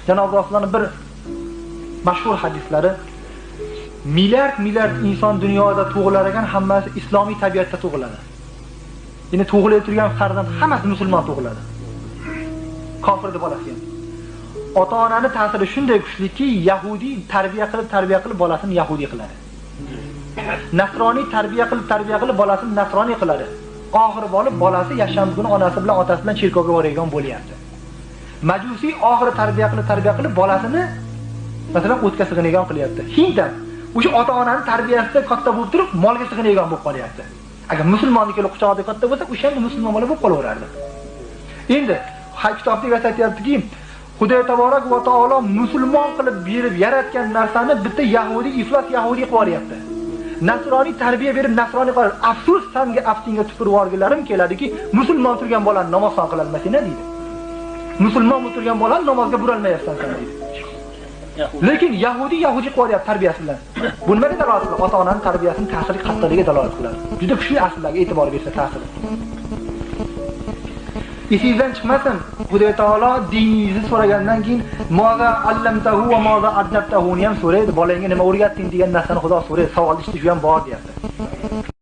Janob Rasulullohning bir mashhur hadislari, milliard milliard inson dunyoda tug'ilar ekan, hammasi islomiy tabiatda tug'iladi. Ya'ni tug'ilib turgan farzand hammasi musulmon tug'iladi. Kofirni bolasi ham. Ota-onani ta'siri shunday kuchliki, yahudiy tarbiya qilib bolasini yahudiy qiladi. Nasroniy tarbiya qilib bolasini nasroniy qiladi. Oxiri bo'lib bolasi yakshanba kuni onasi bilan otasi bilan cherkovga boradigan bo'lyapti. Majusiy oxiri tarbiya qilib bolasini masalan o'tga sig'inadigan qilyapti. Hind ham o'sha ota-onani tarbiyasida katta bo'lib turib molga sig'inadigan bo'lib qolyapti. Agar musulmonni kelib quchog'ida katta bo'lsa, o'sha ham musulmon bola bo'lib qolaverardi. Endi kitobda aytyaptiki, Xudo taborak va taolo musulmon qilib berib yaratgan narsani bitta yahudiy, iflos yahudiy qilib yuboryapti. Nasroniy tarbiya berib nasroniy qilib, afsus sanga aftingga tupurib yuborgilarim keladiki, musulmon turgan bolani namozxon qila olmasang deydi. Musulmon turgan bolani namozga buralmayapsan sen deydi. Lekin yahudiy qilib yuboryapti tarbiyasi bilan. Bu nimaga dalolat qiladi? Ota-onaning tarbiyasining ta'siri qattiqligiga dalolat qiladi. Juda kuchli asllarga e'tibor bersa ta'siri. Esingizdan chiqmasin, Xudo taolo diningizni so'ragandan keyin moza allamtahu va moza addabtahu ni ham so'raydi. Bolangga nima o'rgatding degan narsani Xudo so'raydi. Savol ichida shu ham bor deyapti.